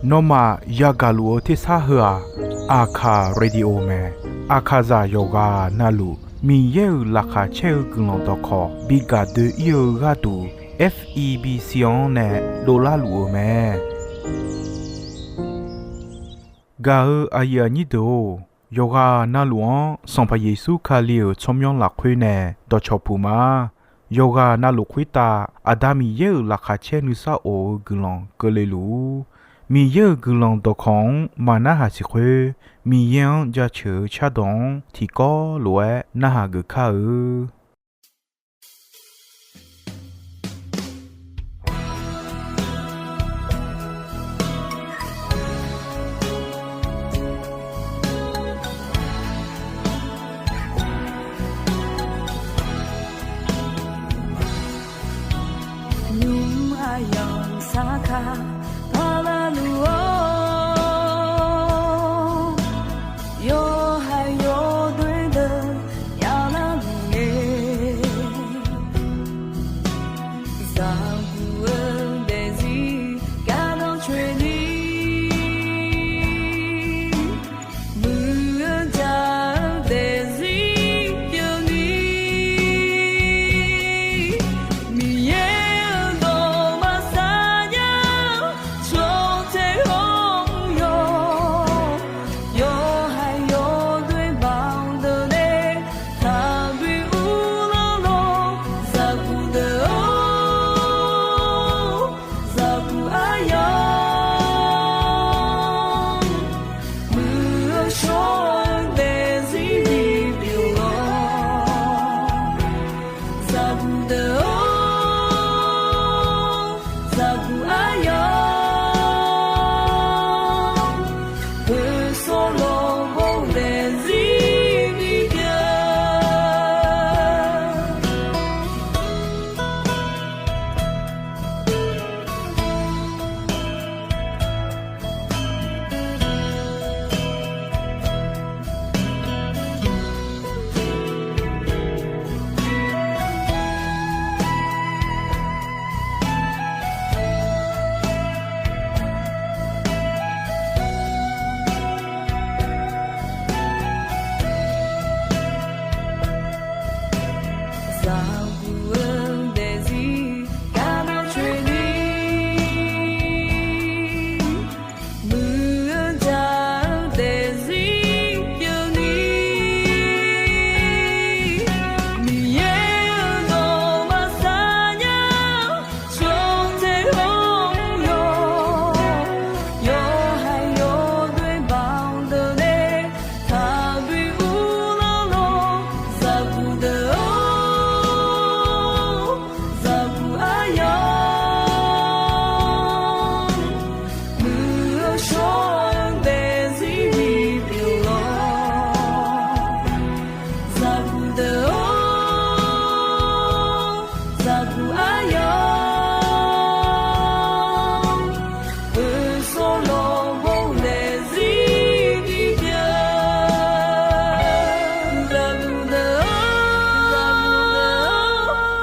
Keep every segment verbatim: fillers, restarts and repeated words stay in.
Nawmaf yagaq luf-eu tersar heu-aq, Aqkaq Radio mae. Aqkaqzaq yawqghaq navluf Miqyaer-euq laqkhaq caer-eu guiqlanq dawqkawq bi gaq doe-ir-eu gharduq, F E B C-anr nae dovlar luf-eu mae. Gaq-eu aqyuif aqnyir deuq-or, yawqghaq navluf-anr Sanqpaq Yeqsur Kali-euq tsawrmyanr lafkhoer nae dawqcawq puq ma. Yawqghaq navluf khoertav Aqda Miqyaer-euq laqkhaq caer nuisar of-eu guiqlanq keuvle luf-ur. Miqyaer-euq guiqlanq dawqkawq-anr maqnarhaq siq khoer, Miqyaer-anr jaceuq-eu cardawq-anr tiqkawv lof-aer narhaq geuf kar-eu. Nymq mr aqyawf-anr sarkar parlar luf-awr, yawhaiq yawdoer deuq yavlar luf-eu, zaqguq-eu daefzir gardanr coeni, muiq-eu jaq-eu daefzir pyeufni, Miqyaer-euq dawq maqsar nya-eu tsawrtae hawr-eu yawq, yawhaiq yawdoer baq-eu deuq nae taqbi uvlanr lor, zaqguq deuq-or, zaqguq aryamq, muiq-eu shawr-eu daefzir bipyeuf-awr, zaqguq deuq-or, zaqguq aryamq, poeqsawr lawqbawr daefzir bipyeuf. Zaqguq-eu daefzir gardanr coeni, muiq-eu jaq-eu daefzir pyeufni, Miqyaer-euq dawq maqsar nya-eu tsawrtae hawr-eu yawq, yawhaiq yawdoer baq-eu deuq nae taqbi uvlanr lor, zaqguq deuq-or, zaqguq aryamq, muiq-eu shawr-eu daefzir bipyeuf-awr, zaqguq deuq-or, zaqguq aryamq, poeqsawr lawqbawr daefzir bipyeuf, zaqguq deuq-or,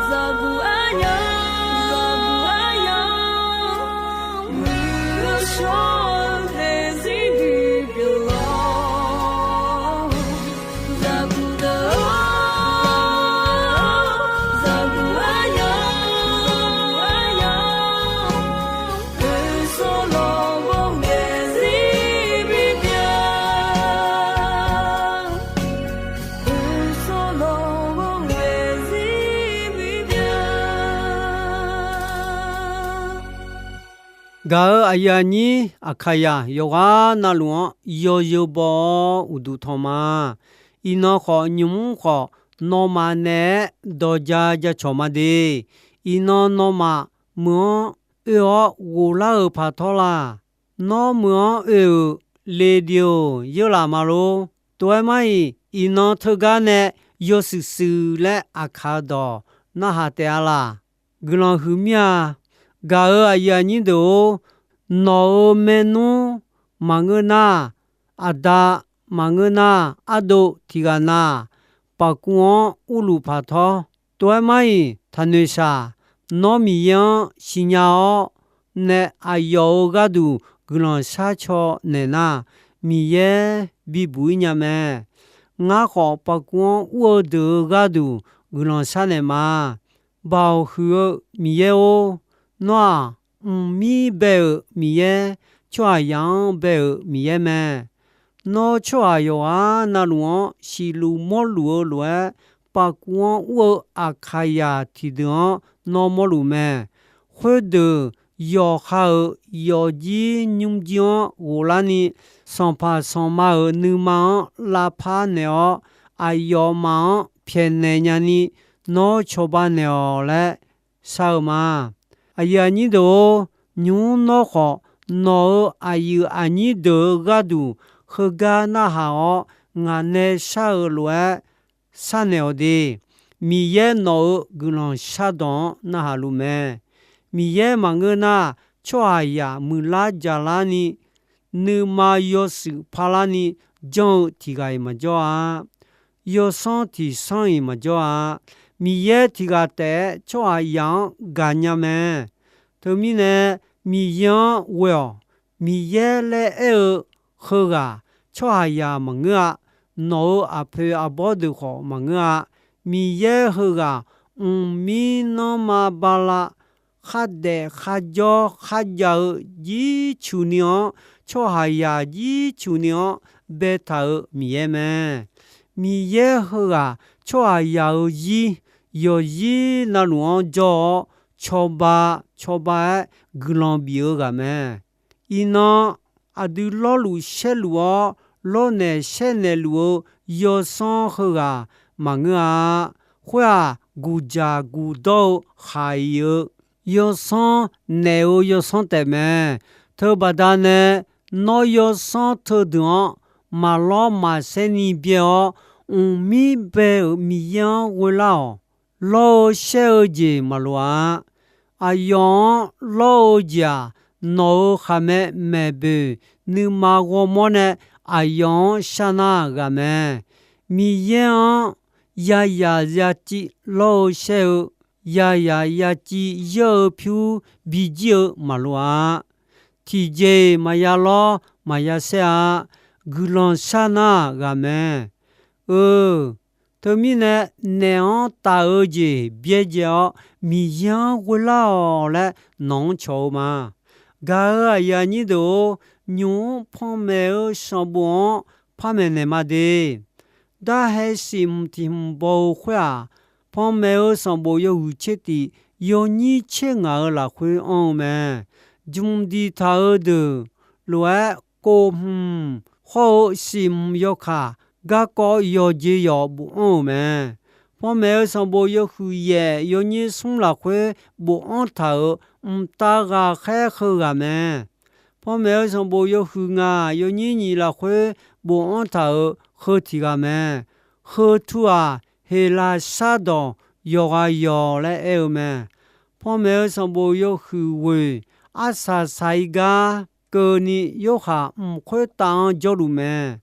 zaqguq aryamq, zaqguq aryamq, muiq-eu shawr-eu daefzir bipyeuf-awr, zaqguq deuq-or, zaqguq aryamq, poeqsawr lawqbawr daefzir bipyeuf, poeqsawr lawqbawr daefzir bipyeuf. Gaq-eu aqyuif aqnyir Aqkaqzaq yawqghaq navluf-anr yawzeu baw-awr uqduq tanq ma. Iqnan khawf nymq mr khawf, nawmaf naeq-aer dawq ja jacawq ma de. Iqnan nawmaf meuq-anr oe-awr ghoflar-euq paq tawr la? Nawr meuq-anr oe-euq radio yeurlaf ma lor. Tov-aer mar-iq, iqnan teugar nae yawshuif shuif laer Aqkaq-eu dawq narhaq taef-a laq. Guiqlanq huiq mir-a. Gaq-eu aqyuif aqnyir deuq-or, nawq-euq maernmr maqngeur nar, aqda maqngeur nar, ardov tiq ghaq na, paqkuv-anr urluf paq tawr. Tov-aer mar-iq taqnoeq shaq. Nawr Miqyaer-anr siqnya-awr, nae aqyawf-euq gharduq guiqlanq shar caw naeq nar, Miqyaer bibuq-ir nya mae. Ngar khawf, paqkuv-anr ur-eu deuq-euq gharduq guiqlanq shar naeq ma. Baoq huiq-eu Miqyaer-or, nawr-aq, mqmir bae-euq Miqyaer, tsawrhaqzaq-anr bae-euq Miqyaer mae. Nawr tsawrhaq yawqghaq navluf-anr siqluf mawrluf-eu lof-aer, paqkuv-anr ur-eu Aqkaqzaq tiqdeuq-anr nawr mawrluf mae. Khoerdeuq yawqha-euq yawfjir nymrjir-anr ghoflarni, sanqpaq sanqma-euq nuima-anr lavpar naeq-awr, aqyawfmaf-anr pyaeqnaeq nyani, nawr cawba naeq-awq laer shar-eu ma. Aqyuif aqnyir deuq-or, nymq-mr nawr khawf, nawq-euq aqyuif aqnyir deuq-euq gharduq heugar narhaq-awr, ngaq nae shar-eu lof-aer sharnaeq-awq de. Miqyaer nawq-euq guiqlanq shardawq-anr narhaq luf mae. Miqyaer maqngeur nar, tsawrhaqzaq muiqlar jaqlarni, nuima yawshuif parlarni janr-eu tiq ghaq-iq maqjawr-a. Yawsanr tiq sanr-iq maqjawr-a. Miqyaer tiq ghaq taef-aer tsawrhaqzaq-anr gaqnya mae. Teumirnae, Miqyaer-anr ghoe-awq. Miqyaer laer aer-eu heughaq tsawrhaqzaq maqngeur-a. Nawq-euq aqpoeq aqbawr deuq khawf maqngeur-a. Miqyaer heughaq mqmir nanrma bala khardaef kharjawr kharjav-eu jircuq ni-anr, tsawrhaqzaq jircuq ni-anr baetaq-euq Miqyaer mae. Miqyaer heughaq tsawrhaqzaq-euq zir yawqzir navluf-anr jawr-awr, cawba cawba-aer guiqlanq bif-eu ghaq mae. Iqnan aqdui lawrluf saerluf-awr, lawrnaeq saernaeq luf-eu yawsanr heughaq maqngeur-a. Khoer-aq, guqjaq guqdawr-eu khaq-iq-eu yawsanr, naeq-eu yawsanr taef mae. Teubaqda nae, nawr yawsanr teudeuq-anr maqlawr maqsaer ni byae-awr, mqmir bae-euq Miqyaer-anr ghoelar-awq. Lawr-eu saer-eu jeq maqloq-a. Aqyawf-anr lawr-eu jeq-aq, nawq-euq khaqmae maeqboeq nuima ghawrmawr nae aqyawf-anr sharnar ghaq mae. Miqyaer-anr yazaq yaciv lawr-eu saer-eu, yazaq yaciv yaer-eu pyur bijir-eu maqloq-a. Tiqjeq-iq maqya lawr maqya saer-a. Guiqlanq sharnar ghaq mae. Eu, teumirnae naeq-anr taf-eu jeq byaerdzae-awr Miqyaer-anr ghoelar-awq laer nawq-anr cawq-eu ma. Gaq-euq aqyuif aqnyir deuq-or, nymq-mr panmaeq-eu sanqbof-anr par maeqnaeq ma de. Darhae siqhmq tiq hmq baw-eu khoer-aq, panmaeq-eu sanqbof yawhuiq tser tif yawnyir tser ngaq-euq lafkhoer anr-eu mae. Jmq diqtaq-eu deuq lof-aer, kof hmq hawr-eu siqhmq yawkaq garkawv yawqjeq yawq bofanr-euq mae. Panmaeq-eu sanqbof yawhuiq yaef yawnyir smr lafkhoer bofanr taq-euq mqtav ghaqkhaer heughaq mae. Panmaeq-eu sanqbof yawhuiq ngaq yawnyir nyiq lafkhoer bofanr taq-euq heu tiq ghaq mae. Heu tu-aq, Heqlaqsar dawq yawqghaq yawq laer aer-eu mae. Panmaeq-eu sanqbof yawhuiq ghoeq arsaq saq-ir gar keuvni Yorhaq mq khoertav-anr jawrluf mae.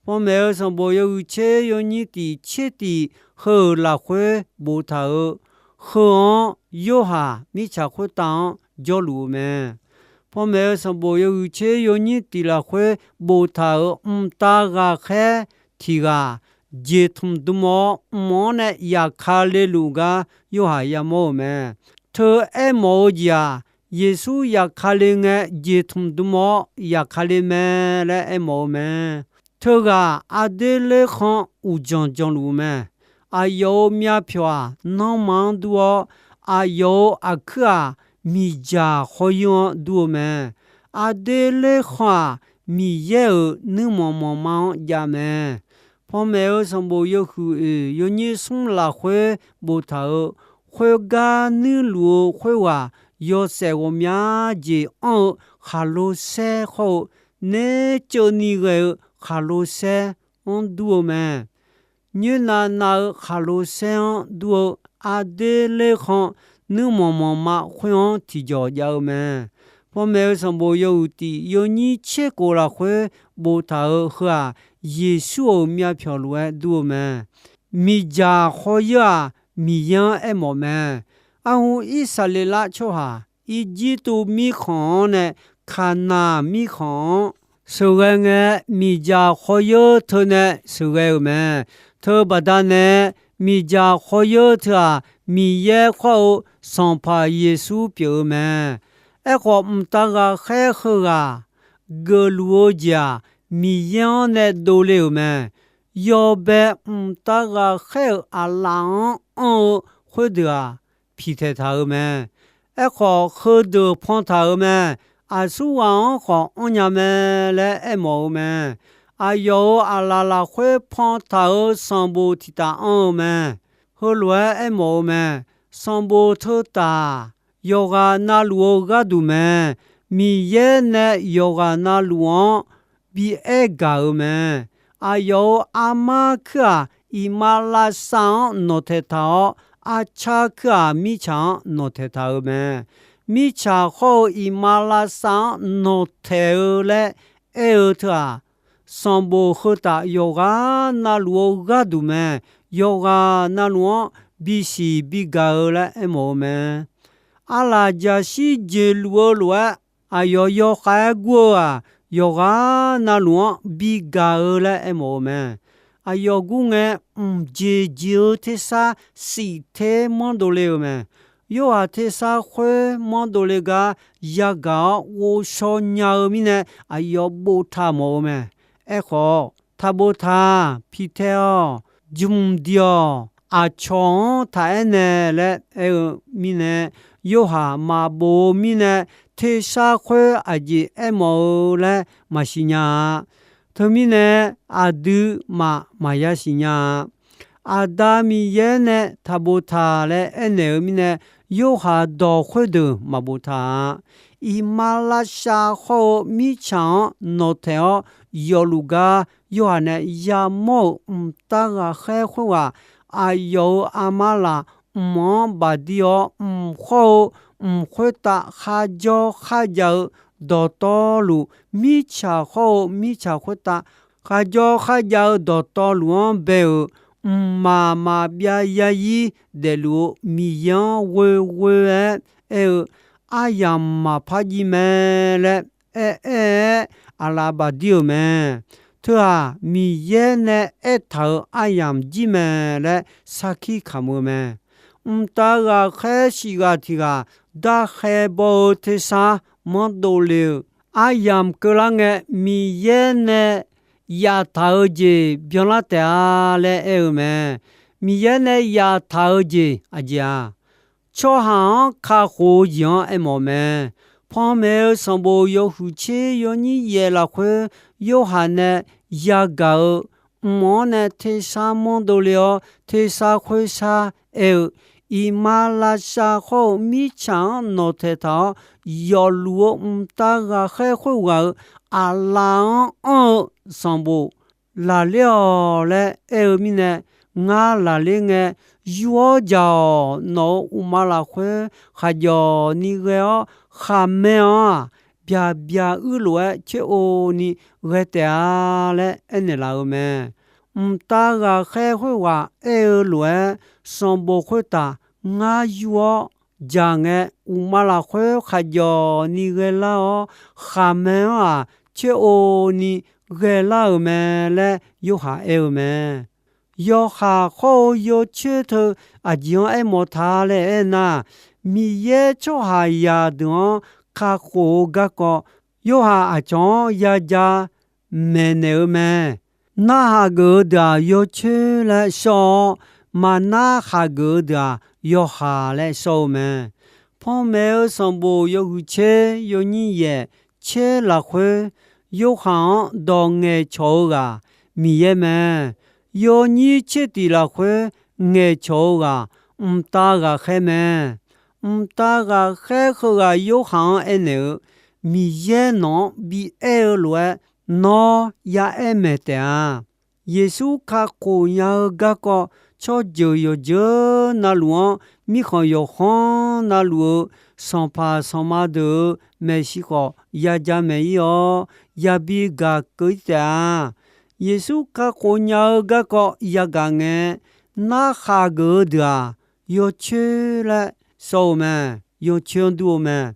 Panmaeq-eu sanqbof yawhuiq tser yawnyir tif tser tif heu-euq lafkhoer boftaq-euq heu-anr Yorhaq mirtsaq khoertav-anr jawrluf-eu mae. Panmaeq-eu sanqbof yawhuiq tser yawnyir tif lafkhoer boftaq-euq mqtav ghaqkhaer tiq ghaq jeqtmq dm-awr, mq-anr nae yaqka le luf gar Yorhaq yamawr-euq mae. Teu aermawf-eu jeq-aq, Yeqsur yaqka le ngae jeqtmq dm-awr yaqka le mae laer aermawf-eu mae. Teughaq aqder lerkhan uqdzanq dzanqluf-eu mae. Aqyawf-euq myavpyawq-aq, nanrma-anr dur-awr, aqyawf-euq aqkuir-aq, miqdzaq hawr-eu-anr dur-eu mae. Aqder lerkhan-aq, Miqyaer-euq nuirmanq manqma-anr jav mae. Panmaeq-eu sanqbof yawhuiq oeq yawnyir smr lafkhoer boftaq-euq khoergar nuirluf-eu khoerghaq yawshaef ghawqmya jeq anr-eu khaqlo saer hawr-eu, nerceuvni ghae-eu khaqlo saer-anr dur-eu mae. Nyoernav nav-eu khaqlo saer-anr dur-eu aqder lerkhan nuirmanq manqma khoer-anr tiqjawq jav-eu mae. Panmaeq-eu sanqbof yawhuiq tif yawnyir tser kof lafkhoer boftaq-euq heu-aq, Yeqsur-euq myavpyawq lof-aer dur-eu mae. Miqdzaq hawr-eu-aq, Miqyaer-anr aermawf mae. Arhu Irsaqleqlav tsawrhaq Irjirtuv mirkhanq-anr nae Kaqnaq mirkhanq-anr sheuqghae ngae, miqdzaq khawryeur teu nae sheuqghae-euq mae. Teubaqda nae, miqdzaq khawryeur teu-aq, Miqyaer khawr-eu Sanqpaq Yeqsur pyeuf-eu mae. Aerkhawf, mqtav ghaqkhaer heughaq geufluf-eu jeq-aq, Miqyaer-anr nae dovle-euq mae. Yawbae mqtav ghaqkhaer-euq aqlaf-anr anr-eu khoerdeuq-aq, piqtaeq taq-euq mae. Aerkhawf, heudeuq pan taq-euq mae. Aqsurghaq-anr khawf anrnya mae laer aermawf-eu mae. Aqyawf-euq aqlaf lafkhoer pan taq-euq sanqbof tiqtaf anr-eu mae. Heulof-aer aermawf-eu mae. Sanqbof teutaf-aq, yawqghaq navluf-eu gharduq mae. Miqyaer nae yawqghaq navluf-anr bi aer gaq-euq mae. Aqyawf-euq armar kuir-aq, iqmalavshav-anr nawqtaeq taq-awr, arcar kuir-aq, mirtsaq-anr nawqtaeq taq-euq mae. Mirtsaq hawr-eu iqmalavshav-anr nawqtaeq-eu laer aer-eu teu-aq, sanqbof heutaf yawqghaq navluf-eu gharduq mae. Yawqghaq navluf-anr bisiq bigaq-eu laer aermawf-eu mae. Arlaf jaqshir jeqluf-eu lof-aer, aqyawf yawkhav-aer gur-eu-aq, yawqghaq navluf-anr bigaq-eu laer aermawf-eu mae. Aqyawf gur ngae, mqjeq jeq-eu tersar shif ter manr dovle-euq mae. Yorhaq tersar khoer manr dovle gar yagaq-awr ghovshaw nya-eu mirnae, aqyawf boftaq mawf-eu mae. Aerkhawf, taqboftaq, piqtae-awq, jmq diq-awq, aqcawq-anr taq aernaeq laer aer-eu mirnae, Yorhaq maqbof-eu mirnae, tersar khoer aqjeq aermawf-eu laer maqsiq nya-a. Teumirnae, aqdui maf maqya siqnya-a. Aqda Miqyaer nae taqboftaq laer aernaeq-eu mirnae, Yorhaq dawq khoerdeuq maqboftaq-a. Iqmalavshav hawr-eu mirtsaq-anr nawqtaeq-awr yawfluf gar Yorhaq nae yamawr-euq mqtav ghaqkhaer khoerghaq, aqyawf-euq armar laf mq-anr bafdir-awr, mq hawr-eu mq khoertav kharjawr kharjav-eu dawqtawvluf, mirtsaq hawr-eu mirtsaq khoertav kharjawr kharjav-eu dawqtawvluf-anr bae-euq mqmaq maqbyav yarzir daefluf-eu Miqyaer-anr ghoeghoe-aer aer-eu, aryamq maqpar jiv mae laer aer-aer-aer aqlaf bafdir-euq mae. Teu-aq, Miqyaer nae aertaq-euq aryamq jir mae laer sarkir kamq-eu mae. Mqtav ghaqkhaer shif ghaq tiq ghaq darkhae baw-eu tersar manr dovle-eu, aryamq keuvlar ngae Miqyaer nae yaftaq-eu jeq byanlar taef-a laer aer-eu mae. Miqyaer nae yaftaq-eu jeq aqjeq-aq, tsawrhaq-anr kakhof-eu jeq-anr aermawf mae. Panmaeq-eu sanqbof yawhuiq tser yawnyir yaef lafkhoer Yorhaq nae yagaq-eu mq-anr nae tersar manr dovle-awr, tersar khoersar aer-eu, iqmalavshav hawr-eu mirtsaq-anr nawqtaeq taq-awr yawfluf-eu mqtav ghaqkhaer khoerghaq-euq aqlaf-anr anr-eu sanqbof lafler-awq laer aer-eu mirnae, ngar lafler ngae, yur-awr jaq-awq. Nawq-euq uqma lafkhoer khaqjawfni ghae-awr, khaqmae-anr-aq, byaqbyaq uir lof-aer coer-o ni ghae taef-a laer aernaeq laf-eu mae. Mqtav ghaqkhaer khoerghaq aer-eu lof-aer, sanqbof khoertaf ngar yur-awr jaq ngae, uqma lafkhoer khaqjawfni ghaelar-awr, khaqmae-anr-aq, coer-o ni ghaelar-euq mae laer Yorhaq aer-eu mae. Yawhaq hawr-eu yawcoer teu aqjeq-anr aermawf ta laer aernar, Miqyaer tsawrhaqzaq deuq-anr kakhof-eu garkawv, Yorhaq aqcawq-anr yaja maeqnaeq-eu mae. Narhaq geuf-eu deuq-aq yawcoer laer shawr-awr, maqnar haq geuf-eu deuq-aq yawhaq laer shawr-eu mae. Panmaeq-eu sanqbof yawhuiq tser yawnyir yaef tser lafkhoer, Yorhaq-anr dawq ngaeqcawq-eu ghaq Miqyaer mae. Yawnyir tser tiq lafkhoer ngaeqcawq-eu ghaq mqtav ghaqkhaer mae. Mqtav ghaqkhaer heughaq Yorhaq-anr aernaeq-eu, Miqyaer nawq-anr bi aer-eu lof-aer nawr ya aer maeq taef-a. Yeqsur kakhof nya-eu garkawv, tsawrjeuq yawqjeuq navluf-anr, mirkhanq yawqkhanr navluf-eu sanqpaq sanqma deuq-euq maeqshi khawf yaja maeq-ir-awr, yabi gaqkeuv-ir taef-a. Yeqsur kakhof nya-eu garkawv yagaq ngae, narhaq geuf-eu deuq-aq, yawcoer laer shawr-eu mae. yawcoer-anr dur-eu mae.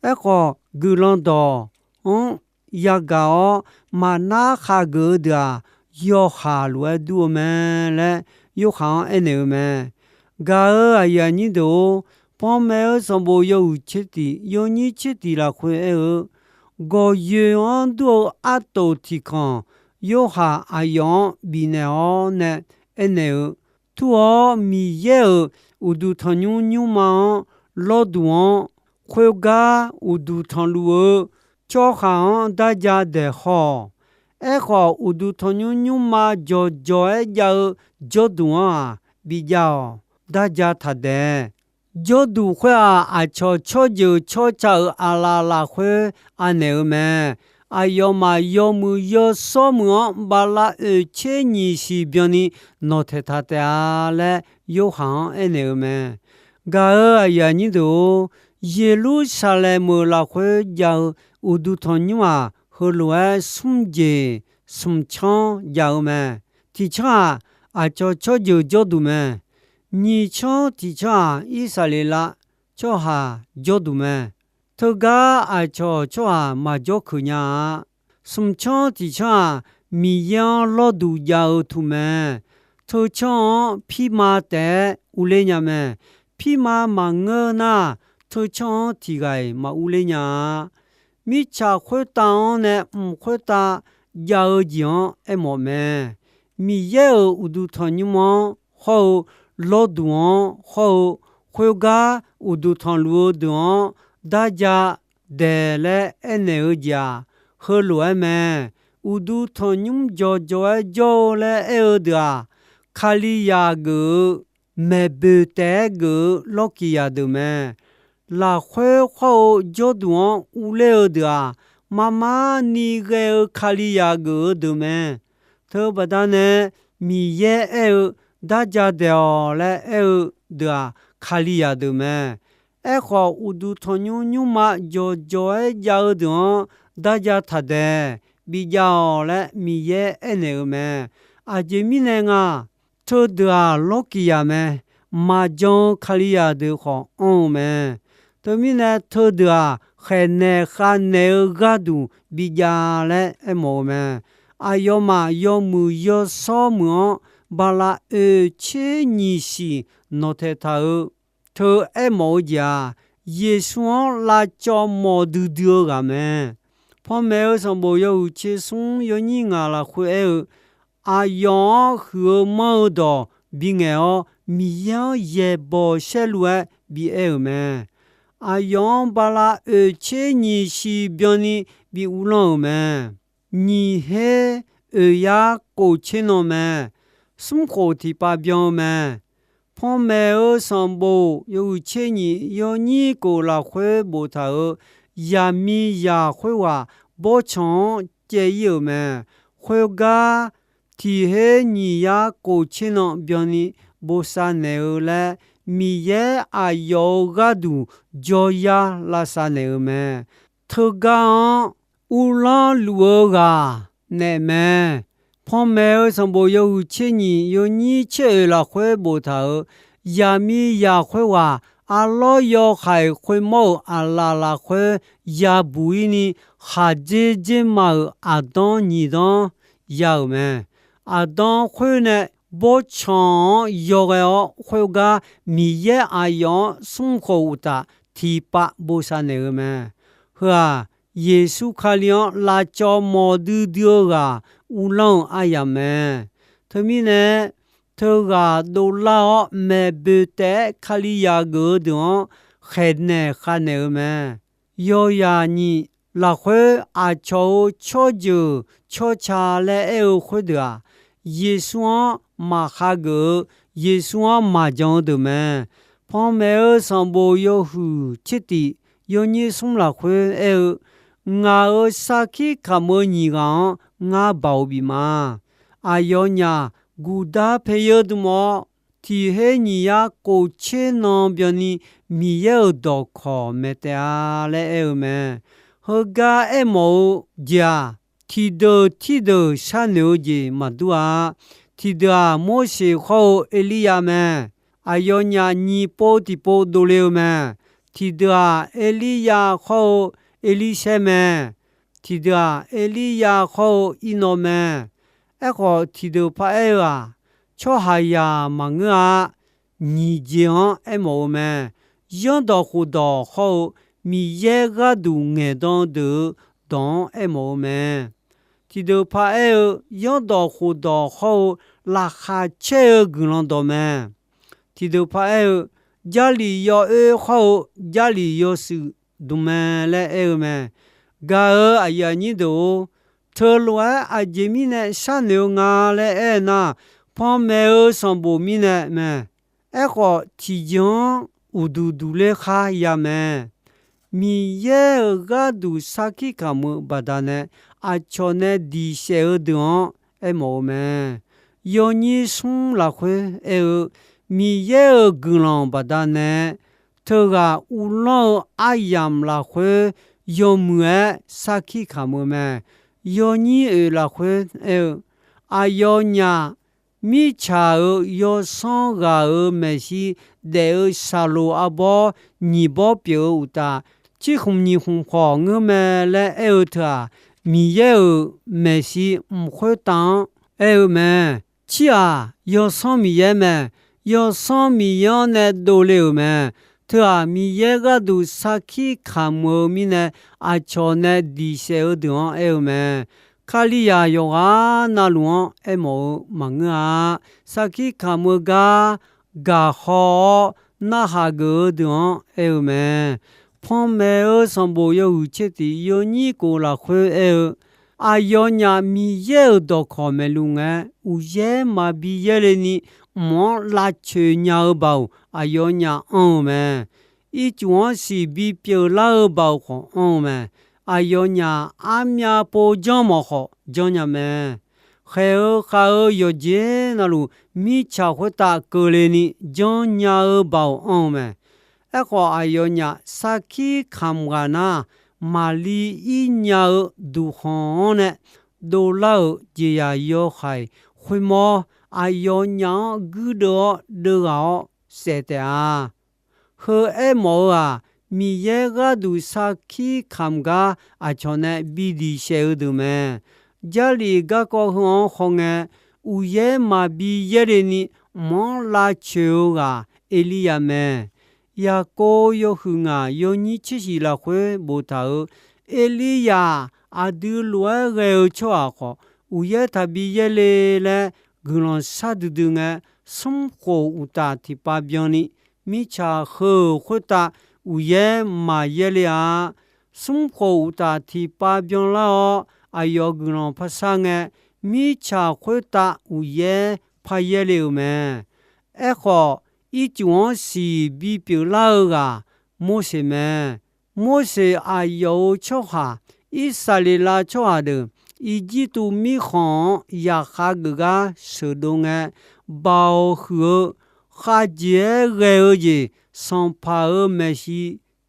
Aerkhawf, guiqlanq dawq-anr yagaq-awr maqnar khav geuf-eu deuq-aq, yawhaq lof-aer dur-eu mae laer, Yorhaq-anr aernaeq-eu mae. Gaq-euq aqyuif aqnyir deuq-or, panmaeq-eu sanqbof yawhuiq tser tiq yawnyir tser tiq lafkhoer aer-eu, gawqyoeq-anr dur-eu artof tiq kanq, Yorhaq aqyawf-anr bifnaeq-awr nae aernaeq-eu, tur-awr Miqyaer-euq uqduq tanqnymr nymrma-anr lawrduq-anr, khoergar uqduq tanqluf-eu tsawrhaq-anr darja daeq haw-awq. Aerkhawf, uqduq tanqnymr nymrma jawqjawq-aer jav-eu jawrduq-anr-aq, bijav-awq. Darja taqdaeq. Jawrduq khoer-aq, aqcawq tsawrjeuq tsawrca-euq aqlaf lafkhoer anaeq-eu mae. Aqyawfmaf yawmuiq yawshawr muiq-anr bala oeq tser nyiq siq byanni nawqtaeq taq taef-a laer, Yorhaq-anr aernaeq-eu mae. Gaq-euq aqyuif aqnyir deuq-or, Yeqlursaqlaeq meuq lafkhoer jav-eu uqduq tanqnymr-aq, heulof-aer smr jeq smq canr jav-eu mae. Tiq canr-aq, aqcawq tsawrjeuq jawrduq mae. Nyiq canr tiq canr-aq, Irsaqleqlav tsawrhaq jawrduq mae. Teugar aqcawq tsawrhaq maqjawr keuq nya-a. Smq canr tiq canr-aq, Miqyaer-anr lawrduq jav-eu tuq mae. Teu canr-anr pirma taef-aer urler nya mae. Pirma maqngeur nar, teu canr-anr tiq ghaq-iq maqurler nya-a. Mirtsaq khoertav-anr nae mq khoertav jav-eu jeq-anr aermawf mae. Miqyaer-euq uqduq tanqnymr-anr hawr-eu, lawrduq-anr hawr-eu, khoergar uqduq tanqluf-eu deuq-anr darja daeq laer aernaeq-eu jeq-aq, heulof-aer mae. Uqduq tanqnymr jawqjawq-aer jawr-eu laer aer-eu deuq-aq, Kalizaq geuf-eu maeqboeq taef-aer geuf-eu lawrkiq zaqdeuq mae. Lafkhoer khawr-eu jawrduq-anr urler-eu deuq-aq, marmar ni ghae-eu Kalizaq geuf-eu deuq mae. Teubaqda nae Miqyaer aer-eu, darja daeq-awq laer aer-eu deuq-aq, Kalizaq deuq mae. Aerkhawf, uqduq tanqnymr nymrma jawqjawq-aer jav-eu deuq-anr darja taqdaeq, bijav-awq laer Miqyaer aernaeq-eu mae. Aqjeq mirnae nga, teudeuq-aq lawrkiq zaq mae. Maqjan-eu Kalizaq deuq khawf anr-eu mae. Teumirnae teudeuq-aq, khaeqnaeq khavnaeq-eu gharduq bijav laer aermawf-eu mae. Aqyawfmaf yawmuiq yawshawr muiq-anr bala oeq tser nyiq siq nawqtaeq taq-eu teu aermawf-eu jeq-aq, Yeqsur-anr lavcawv mawf duidui-eu ghaq mae. Panmaeq-eu sanqbof yawhuiq tser smr yawnyir ngaq lafkhoer aer-eu, aqyawf-anr huiq-eu manr-eu dawq bingaeq-awr, Miqyaer-anr yaeqbawq saerlu-aer bi aer-euq mae. Aqyawf-anr bala oeq tser nyiq siq byanni bi uvlanr-euq mae. Nyiq her oeq yar kof tser nan mae. Smr khof tiqpav byan-eu mae. Panmaeq-eu sanqbof yawhuiq tser nyiq yawnyir kof lafkhoer boftaq-euq, yaqmiqzaq khoerghaq bawrtsanq-anr caev ir-euq mae. Khoergar, tiq her nyiq yar kof tser nan byanni bosav naeq-eu laer, Miqyaer aqyawf-euq gharduq jawryar lavsav naeq-eu mae. Teugar-anr uvlanr luf-eu ghaq naeq mae. Panmaeq-eu sanqbof yawhuiq tser nyiq yawnyir tser oeq lafkhoer boftaq-euq, yaqmiqzaq khoerghaq arlawr yawhaiq khoermawr-euq aqlaf lafkhoer yabuq ir ni, khaqdzer dzerma-euq aqdanr nyiq danr ya-euq mae. Aqdanr khoer nae bawrtsanq-anr yawghae-awr, khoergar Miqyaer aqyawf-anr smr khof uqtaf tiqpav bosav naeq-eu mae. Heu-aq, Yeqsur Kali-anr lavcawv mawf duidui-eu ghaq uvlanr-euq aryamq mae. Teumirnae, teughaq dovlar-awr maeqboeq taef-aer Kalizaq geuf-eu deuq-anr khaeqnaeq khavnaeq-eu mae. Yawzaq nyiq lafkhoer aqcawq-euq tsawrjeuq tsawrca laer aer-eu khoerdeuq-aq, Yeqsur-anr maqkhageuf-eu, Yeqsur-anr maqjan-eu deuq mae. Panmaeq-eu sanqbof yawhuiq tser tiq yawnyir smr lafkhoer aer-eu, ngaq-euq sarkir kamq-eu nyiq ghaq-anr ngar baoq bif ma. Aqyawfnyaf guqdar paeyeur dm-awr, tiq her nyiq yar kof tser nan byanni Miqyaer-euq dawqkawq maeq taef-a laer aer-eu mae. Heugar aermawf-eu jeq-aq, tiqdeuq tiqdeuq sharnoeq-eu jeq maqdur-a. Tiqdeuq-aq, Morseq hawr-eu Erliryav mae. Aqyawfnyaf nyiq pov tiqpov dovle-eu mae. Tiqdeuq-aq, Erliryav khawr-eu Erlirshaer mae. Tiqdeuq-aq, Erliryav khawr-eu Irnawv mae. Aerkhawf, tiqdeuq paraer-eu-aq, tsawrhaqzaq maqngeur-a. Nyiq jeq-anr aermawf-eu mae. Zanrdawq khofdawq hawr-eu Miqyaer gharduq ngaeqdan deuq-eu dawq-anr aermawf-eu mae. Tiqdeuq paraer-eu zanrdawq khofdawq hawr-eu laqkhaq caer-eu guiqlanq dawq mae. Tiqdeuq paraer-eu Jarlif yawoer hawr-eu Jarlif yawshuif dm mae laer aer-eu mae. Gaq-euq aqyuif aqnyir deuq-or, teulof-aer aqjeq mirnae sharnoeq-eu nga laer aer nar, panmaeq-eu sanqbof mirnae mae. Aerkhawf, tiqjeq-anr uqduq duq ler khar ya mae. Miqyaer-euq gharduq sarkir kamq-eu baqdanae, aqcawq nae diq saef-eu deuq-anr aermawf-eu mae. Yawnyir smr lafkhoer aer-eu, Miqyaer-euq guiqlanq baqdanae, teughaq uvlanr-eu aryamq lafkhoer yawmuiq-aer sarkir kamq-eu mae. Yawnyir oeq lafkhoer aer-eu, aqyawfnyaf mirtsaq-euq yawsanr ghaq-euq maeqshi daef-eu shaqloq arbawr nyiq bawr pyeuf-eu uqtaf, cirkhmq nyiq khmq khawf ngeur mae laer aer-eu teu-aq, Miqyaer-euq maeqshi mq khoertav-anr aer-eu mae. Tsir-aq, Yawsanr Miqyaer mae. Yawsanr Miqyaer-anr nae dovle-euq mae. Teu-aq, Miqyaer gharduq sarkir kamq-eu mirnae, aqcawq nae diq saef-eu deuq-anr aer-eu mae. Kalizaq yawqghaq navluf-anr aermawf-eu maqngeur-a. Sarkir kamq-eu gar gaqhaw-awr narhaq geuf-eu deuq-anr aer-eu mae. Panmaeq-eu sanqbof yawhuiq tser tiq yawnyir kof lafkhoer aer-eu, aqyawfnyaf Miqyaer-euq dawqkawq maeqluf ngae, uqyaer maqbi yaerle ni mq-anr lavcoeq nya-eu baoq aqyawfnyaf anr-eu mae. Ircuf-anr siq bipyeuf lar-eu baoq khawf anr-eu mae. Aqyawfnyaf armyav pov janr mawf khawf janrnya mae. Khaeq-eu khav-eu yawqjeq navluf mirtsaq khoertav keuvle ni janrnya-eu baoq anr-eu mae. Aerkhawf, aqyawfnyaf sarkir kamq ghaq nar, maqli ir nya-eu duqkhanq-anr nae dovlar-euq jeqzaq yawhaiq khoermawr, aqyawfnyaf-anr guirdeuv-awr deuvghaq-awr saef taef-a. Heu aermawf-eu-aq, Miqyaer gharduq sarkir kamq gar aqcawq nae bi diq saef-eu deuq mae. Jarlif garkawv heu-anr hawngae, uqyaer maqbi yaerle ni mq-anr lavcoeq-eu ghaq Erliryav mae. Yaqkov yawhuiq ngaq yawnyir tser shiq lafkhoer boftaq-euq, Erliryav aqdui lof-aer ghae-eu tsawrhaq khawf, uqyaer taqbi yaerle laer guiqlanq shar duidui ngae, smrkhof uqtaf tiqpav byanni, mirtsaq heu-euq khoertav uqyaer maqyaer le-a. Smrkhof uqtaf tiqpav byanlar-awr, aqyawf guiqlanq par shar ngae, mirtsaq khoertav uqyaer par yaer le-euq mae. Aerkhawf, ircuf-anr siq bipyeuf lar-eu ghaq Morseq mae. Morseq aqyawf-euq tsawrhaq, Irsaqleqlav tsawrhaq deuq Irjirtuv mirkhanq-anr yaqkhav geuf gar sheuqdov ngae, baoq huiq-eu khavjeq-aer ghae-eu jeq sanqpaq-euq maeqshi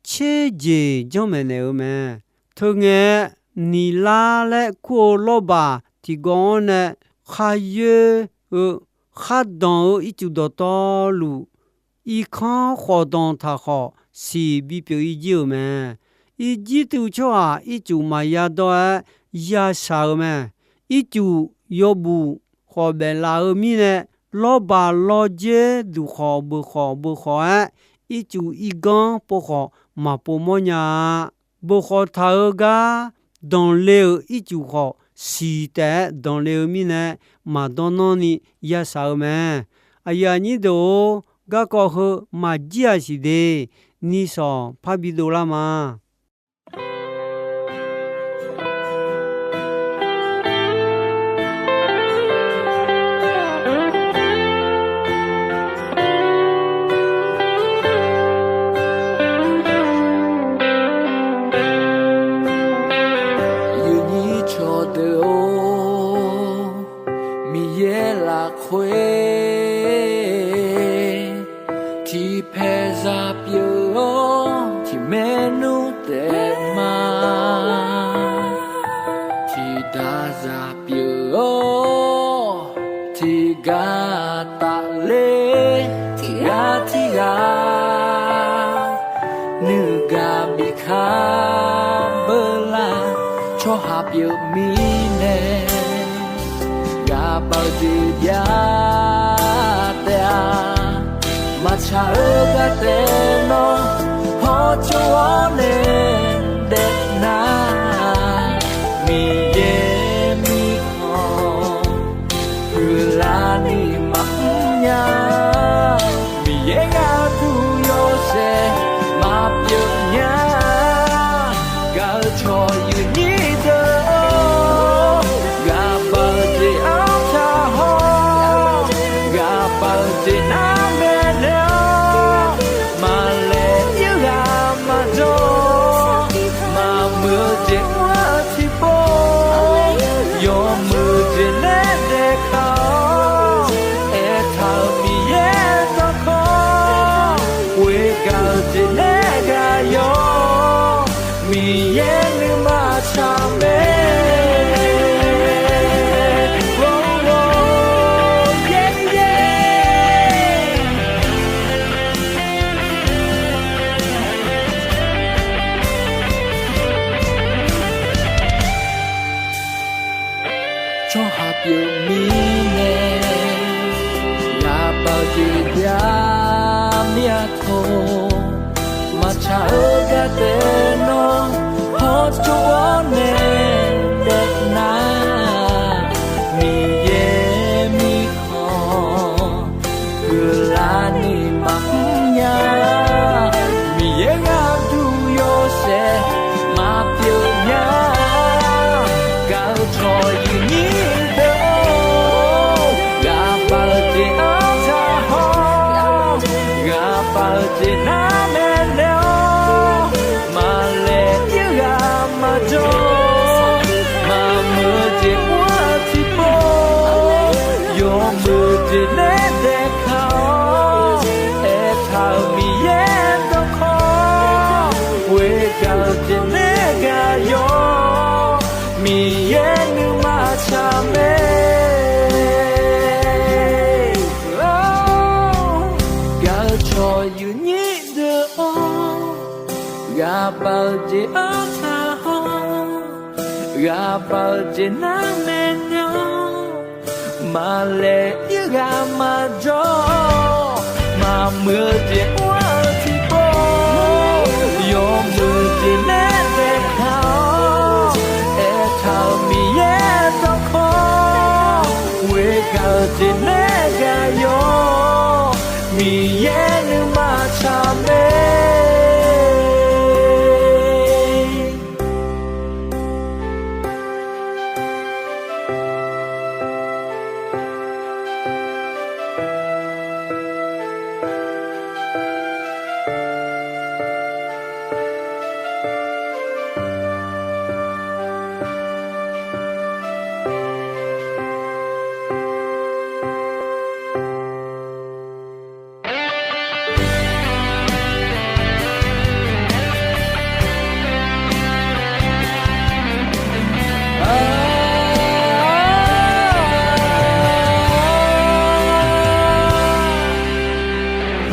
tser jeq janrmaeq naeq-eu mae. Teungae-aer, Niqlar laer kur-eu lawrbaq tiqgawv-anr nae kharyoer-eu khardanq-eu ircuf dawqtawvluf, irkanr khawf danq taq khawf, siq bipyeuf-ir jir-euq mae. Irjirtuv tsawrhaq ircuf maqya dawr-aer yashaq-eu mae. Ircuf yawbuf khawf baeflaf-eu mirnae, lawrbaq lawrdzer duq khawf beuq khawf beuq khawf-aer, ircuf irganr pov khawf maqpov mawrnya-a. Beuq khawf taq-eu gar danqle-euq ircuf khawf, siq taef-aer danqle-eu mirnae, maqdawr nanr ni yashaq-eu mae. Aqyuif aqnyir deuq-or, garkawv heu maqjir-aq siq de, nishawq parbi dovlar ma. Yawnyir cawqdeuq-or, Miqyaer lafkhoer tiqpaeq zaq pyeuf-awr, tiqmaernmr Tsawrhaq pyeuf mirnae, ghaq bav-eu jeq jav taef-a. Maqtsaq-eu gar taef nawr, hawr tsov-awr nae daef nar, Miqyaer mirkhanq huiqlar ni maqmr nya. Miqyaer gharduq yawshaef maqpyeuf nya. Gaq-eu cawq yuifnyir deuq-or, ghaq bav-eu jeq artaq hawr, ghaq bav-eu jeq nar maeqnaeq-awr, maqlaeq ir ghaq maqjawr, maqmuiq-eu jeq mr-eu tiqpov, yawmuiq jeq nae daefkaq-awr, aertaq-euq Miqyaer dawrkawr, ghoegaq-eu jeq nae gaq yawr, Miqyaer nuima tsaq mae. Tsawrhaq pyeuf mirnae, ghaq bav-eu jeq jav mir-a tawq. Maqtsaq-eu gar taef nawr, hawr tsov-awr nae daef nar, Miqyaer mirkhanq huiqlar ni maqmr nya. Miqyaer gharduq yawshaef maqpyeuf nya. Gaq-eu cawq yuifnyir deuq-or, ghaq bav-eu jeq artaq hawr, ghaq bav-eu jeq nar maeqnaeq-awr, maqlaeq ir ghaq maqjawr, maqmuiq-eu jeq mr-eu tiqpov, yawmuiq jeq nae daefkaq-awr, aertaq-euq Miqyaer dawrkawr, ghoegaq-eu jeq nae gaq yawr, Miqyaer nuima tsaq mae. Gaq-eu cawq yuifnyir deuq-or, ghaq bav-eu jeq artaq hawr, ghaq bav-eu jeq nar maeqnaeq-awr, maqlaeq ir ghaq maqjawr, maqmuiq-eu jeq mr-eu tiqpov, yawmuiq jeq nae daefkaq-awr, aertaq-euq Miqyaer dawrkawr, ghoegaq-eu jeq nae gaq yawr, Miqyaer nuima tsaq mae.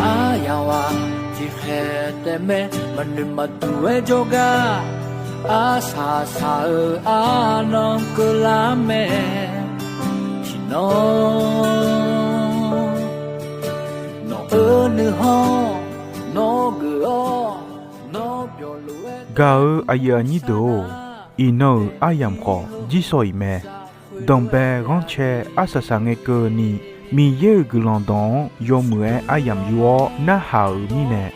Aryamq ghaq tiqkhaeq taef mae, maqnoeq maqduq-aer jawrgar, arsaq saq-eu arnan keuvlar mae. Tiqnan nawq-eu nuikhanr, nawr geuf-awr, nawr byawq lof-aer gaq-eu aqyuif aqnyir deuq-or, iqnan-euq aryamq khawf jirsawq iq mae. Danqbae ghanrcae arsaq saq ngae keuvni, Miqyaer-euq guiqlanq dawq-anr yawmuiq-aer aryamq yur-awr narhaq-euq mirnae,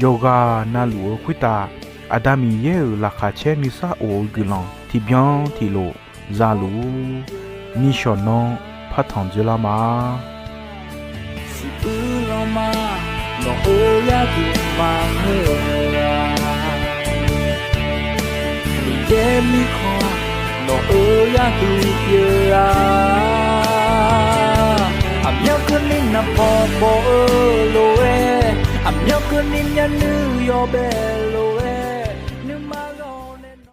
yawqghaq navluf-eu khoertav Aqda Miqyaer-euq laqkhaq caer nuisar of-eu guiqlanq tiqbyan tiqlof zaluf-ur. Nishawq nanr partanq dzoerlar ma. Siqbuir lanma, nawq-euq gharduq maqngeur-a. Miqyaer mirkhanq, nawq-euq gharduq pyeuf-a. Aqmyanluf keuvni naqpaw paw-eu lof-aer, aqmyanluf keuvni myavnuiv yawbae lof-aer.